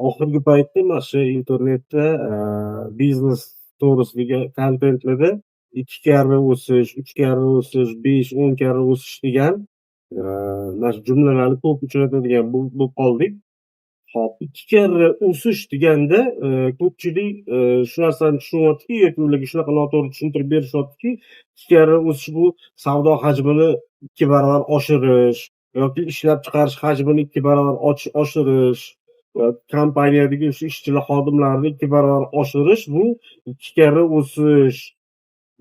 Oxirgi paytda mana shu internetda biznes to'g'risidagi kontentlarda 2 karra o'sish, 3 karra o'sish, 5-10 karra o'sish degan mana shu jumlalarni ko'p uchratadigan bo'lib qoldik. Hop, 2 karra o'sish deganda ko'pchilik shu narsani tushunyaptiki yoki ularga shunaqa noto'g'ri tushuntirib berishyaptiki, 2 karra o'sish bu savdo hajmini 2 barobar oshirish yoki ishlab chiqarish hajmini 2 barobar oshirish, kompaniyadagi o'sha ishchilar, xodimlarni 2 barobar oshirish bu 2 karra o'sish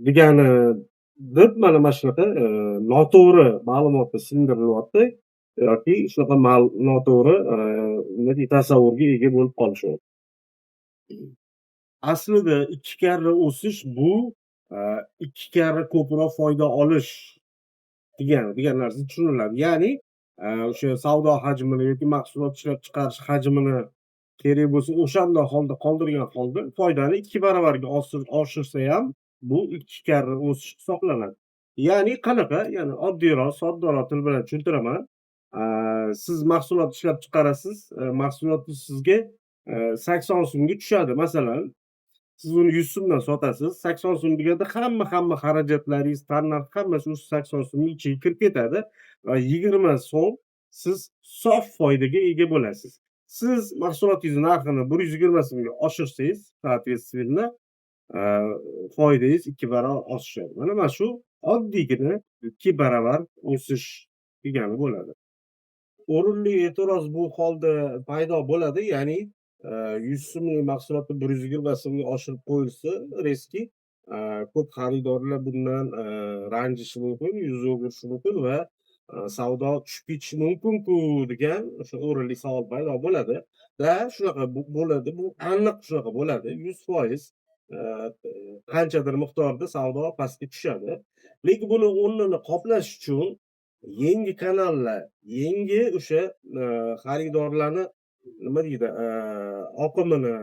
degani deb mana shunaqa noto'g'ri ma'lumotni singdirilyapti yoki shunaqa noto'g'ri, nima deydi, tasavvurga ega bo'lib qolishyapti. Aslida 2 karra o'sish bu 2 karra ko'proq foyda olish degan narsa tushuniladi. Ya'ni o'sha savdo hajmini yoki mahsulot ishlab chiqarish hajmini kerak bo'lsa o'shanday holda qoldirgan holda foydani 2 baravarga oshirsa ham bu 2 karra o'sish hisoblanadi. Ya'ni qanaqa? Ya'ni oddiyroq, soddaroq til bilan tushuntiraman. Siz mahsulot ishlab chiqarasiz, mahsulotni sizga 80 so'mga tushadi masalan. Siz uni 100 so'mdan sotasiz. 80 so'm deganda hamma xarajatlaringiz, tannarx hammasi o'sha 80 so'mning ichiga kirib ketadi va 20 so'm siz sof foydaga ega bo'lasiz. Siz mahsulotingizni narxini 120 so'mga oshirsangiz, соответственно, foydangiz 2 barobar oshadi. Mana shu oddiygina 2 baravar o'sish degani bo'ladi. O'rinli e'tiroz bu holda paydo bo'ladi, ya'ni 100 so'mlik mahsulotni 120 so'mga oshirib qo'yilsa, резкий, ko'p xaridorlar bundan ranjishi mumkin, yuz o'girishi mumkin va savdo tushib ketishi mumkin-ku degan o'sha o'rinli savol paydo bo'ladi. Va shunaqa bo'ladi, bu aniq shunaqa bo'ladi. 100% qanchadir miqdorda savdo pastga tushadi. Lekin buni o'rnini qoplash uchun yangi kanallar, yangi o'sha xaridorlarni, nima deydi, oqimini,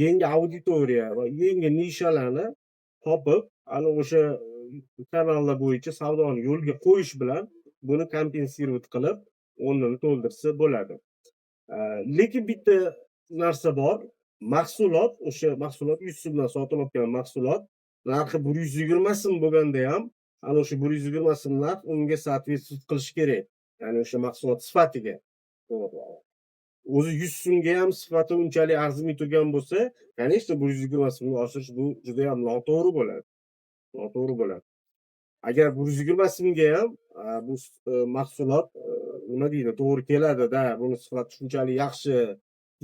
yangi auditoriya va yangi nishalarni topib, ana o'sha kanallar bo'yicha savdoni yo'lga qo'yish bilan buni компенсировать qilib, o'rnini to'ldirsa bo'ladi. Lekin bitta narsa bor. Mahsulot, o'sha mahsulot 100 so'mdan sotilayotgan mahsulot narxi 120 so'm bo'lganda ham, ana o'sha 120 so'm narx unga соответствовать qilishi kerak. Ya'ni o'sha mahsulot sifatiga. O'zi 100 so'mga ham sifati unchalik arzimay turgan bo'lsa, конечно, 120 so'mga oshirish bu judayam noto'g'ri bo'ladi. Noto'g'ri bo'ladi. Agar 120 so'mga ham bu mahsulot, nima deydi, to'g'ri keladi-da, buni sifati shunchalik yaxshi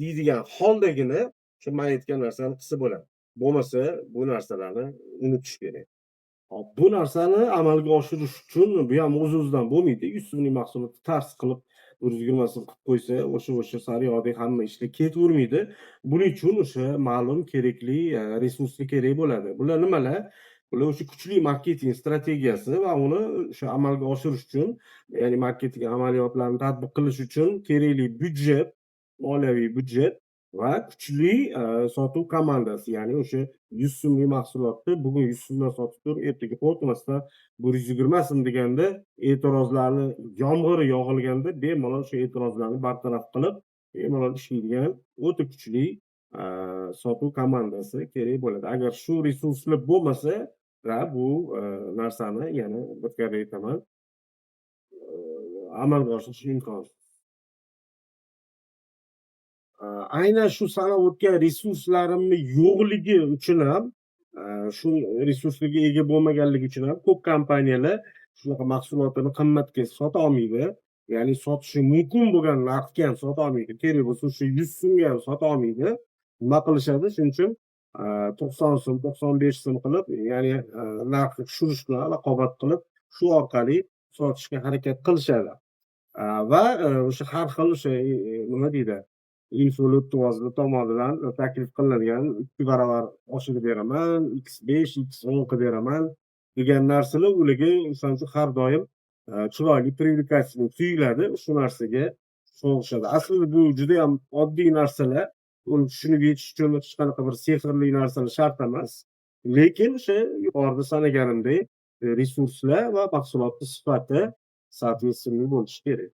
deydigan holdagina shu man aytgan narsani qilsa bo'ladi. Bo'lmasa bu narsalarni unutish kerak. Hop, bu narsani amalga oshirish uchun bu ham o'z-o'zidan bo'lmaydi. 100 so'mlik mahsulotni tars qilib 120 so'm qilib qo'ysa, o'sha sariyog'dek hamma ishlar ketavermaydi. Buning uchun o'sha ma'lum kerakli resurslar kerak bo'ladi. Bular nimalar? Bular o'sha kuchli marketing strategiyasi va uni o'sha amalga oshirish uchun, ya'ni marketing amaliyotlarini tatbiq qilish uchun kerakli byudjet, moliyaviy byudjet va kuchli sotuv komandasi. Ya'ni o'sha 100 so'mlik mahsulotni bugun 100 so'mdan sotib turib, ertaga qo'rqmasdan 120 so'm deganda e'tirozlarni yomg'iri yog'ilganda bemalol o'sha e'tirozlarni bartaraf qilib, bemalol ishlaydigan o'ta kuchli sotuv komandasi kerak bo'ladi. Agar shu resurslar bo'lmasa va bu narsani yana bir karra aytaman, amalga oshirish imkonsiz. Aynan shu sanab o'tgan resurslarimni yo'qligi uchun ham, shu resurslarga ega bo'lmaganligi uchun ham ko'p kompaniyalar shunaqa mahsulotini qimmatga sota olmaydi. Ya'ni sotishi mumkin bo'lgan narxga ham sota olmaydi. Kerak bo'lsa o'sha 100 so'mga ham sota olmaydi. Nima qilishadi? Shuning uchun 90 so'm, 95 so'm qilib, ya'ni narxni tushirish bilan raqobat qilib, shu orqali sotishga harakat qilishadi. Va o'sha har xil o'sha, nima deydi, infoletuvozlar tomonidan taklif qilinadigan 2 baravar oshirib beraman, x5, x10 qilib beraman degan narsalar ularga, misol uchun, har doim chiroyli, привлекательный tuyuladi. Shu narsaga sho'ng'ishadi. Aslida bu judayam oddiy narsalar. Uni tushunib yetish uchun hech qanaqa bir sehrli narsalar shart emas. Lekin o'sha yuqorida sanaganimdek, resurslar va mahsulotni sifati соответственный bo'lishi kerak.